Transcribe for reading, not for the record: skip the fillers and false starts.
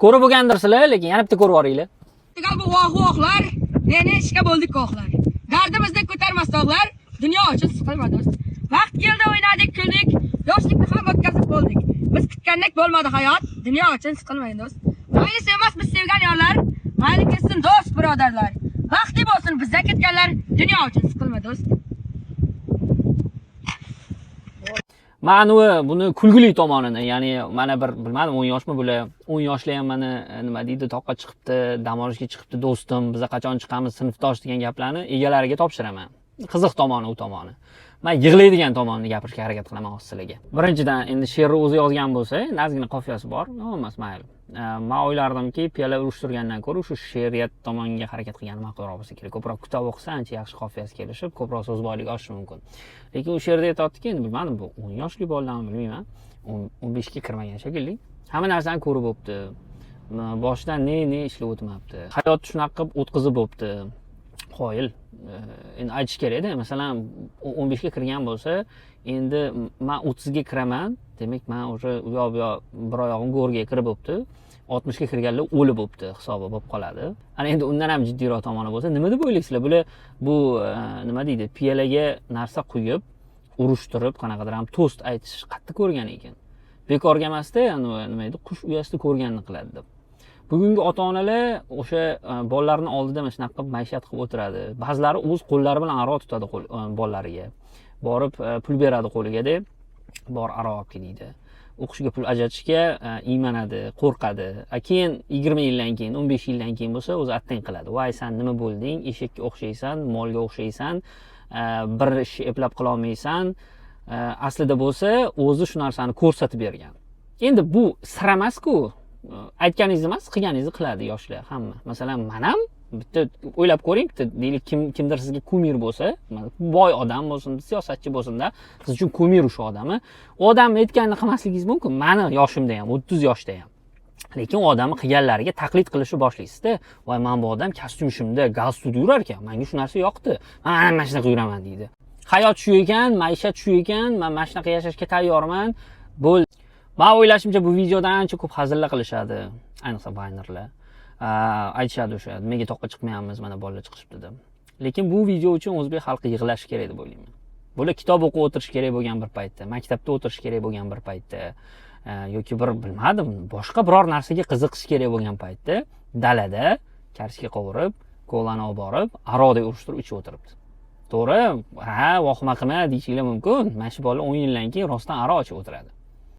Ko'rib bo'lgandirsizlar, lekin yana bitta ko'rib yuboringlar. Tugal bu voh-vohlar, ne ishga bo'ldik gohlar. Dardimizni ko'tarmas tog'lar, dunyo uchun siqilma do'st. Vaqt keldi, o'ynadik, kuldik, yoshlikni ham o'tkazib bo'ldik. Biz kutgandek bo'lmadi hayot, dunyo uchun siqilmang do'st. Mayli sevmas biz sevgan yorlar, mayli ketsin do'st birodarlar. Baxtli bo'lsin bizdan ketganlar, dunyo uchun siqilma do'st. Man anavi buni kulgili tomonini, ya'ni mana bir bilmadim 10 yoshmi bular, 10 yoshli ham mana nima deydi, toqqa chiqibdi, dam olishga chiqibdi do'stim, biza qachon chiqamiz sinfdosh degan gaplarni egalariga topshiraman. Qiziq tomoni u tomoni. Man yig'laydigan tomonini gapirishga harakat qilaman hozir sizlarga. Birinchidan, endi she'rni o'zi yozgan bo'lsa, endi ozgina qofiyasi bor, yomon emas, mayli. Man o'ylardimki, piyola urushtirgandan ko'ra o'sha she'riyat tomonga harakat qilgani ma'qulroq bo'lsa kerak. Ko'proq kitob o'qisa ancha yaxshi qofiyasi kelishib, ko'proq so'z boyligi oshishi mumkin. Lekin u she'rda aytyaptiki, endi bilmadim, bu 10 yoshli bolalarmi bilmayman, 15 ga kirmagan shekilli. Hamma narsani ko'rib bo'pti. Boshidan ne ishlab o'tmabdi. Hayotni shunaqa qilib o'tkazib bo'pti. Qoyil. Endi aytish kerakda, masalan, 15 ga kirgan bo'lsa, endi man 30 ga kiraman, demak, man уже u yoq bu yoq bir oyog'im go'rga kirib bo'pti. 60 ga kirganlar o'li bo'pti hisobi bo'lib qoladi. Ana endi undan ham jiddiyroq tomoni bo'lsa, nima deb o'ylaysizlar? Bular bu nima deydi, piyalaga narsa quyib, urushtirib, qanaqadir ham tost aytish qayerda ko'rgan ekan? Bekorga emasda, nima edi, qush uyasida ko'rganini qiladi deb. Bugungi ota-onalar o'sha bolalarning oldida mana shunaqa qilib maishat qilib o'tiradi. Ba'zilari o'z qo'llari bilan aroq tutadi bolalariga. Borib pul beradi qo'liga deb, bor aroq olib kel deydi. O'qishiga pul ajratishga iymanadi, qo'rqadi. Keyin 20 yildan keyin, 15 yildan keyin bo'lsa o'zi attang qiladi. Voy, sen nima bo'lding? Eshakka o'xshaysan, molga o'xshaysan, bir ishni eplab qila olmaysan. Aslida bo'lsa o'zi shu narsani ko'rsatib bergan. Endi bu sir emas-ku. Aytganingiz emas, qilganingizni qiladi yoshlar hamma. Masalan, men ham bitta o'ylab ko'ring, bitta deylik, kimdir sizga kumir bo'lsa, boy odam bo'lsin, siyosatchi bo'lsin-da, siz uchun kumir o'sha odami. U odamni aytganini qilmasligingiz mumkin. Mani yoshimda ham, 30 yoshda ham. Lekin u odamni qilganlariga taqlid qilishni boshlaysizda. Voy, mana bu odam kostyum shimda galstukda yurar ekan, menga shu narsa yoqdi. Men mana shunaqa yuraman deydi. Hayot shu ekan, maishat shu ekan, men mana shunaqa yashashga tayyorman. Bo'l. Men o'ylashimcha bu videodan ancha ko'p hazillar qilishadi, ayniqsa vaynerlar. Aytishadi o'sha, nimaga toqqa chiqmayapmiz, mana bolalar chiqishibdi deb. Lekin bu video uchun o'zbek xalqi yig'lashi kerak deb o'ylayman. Bular kitob o'qib o'tirish kerak bo'lgan bir paytda, maktabda o'tirish kerak bo'lgan bir paytda, yoki bir bilmadim, boshqa biror narsaga qiziqish kerak bo'lgan paytda dalada kartoshka qovurib, kolani olib borib, aroqdek urushtirib ichib o'tiribdi. To'g'ri, ha, vahima qilma deyishinglar mumkin. Mana shu bola 10 yildan keyin rostdan aroq ichib o'tiradi.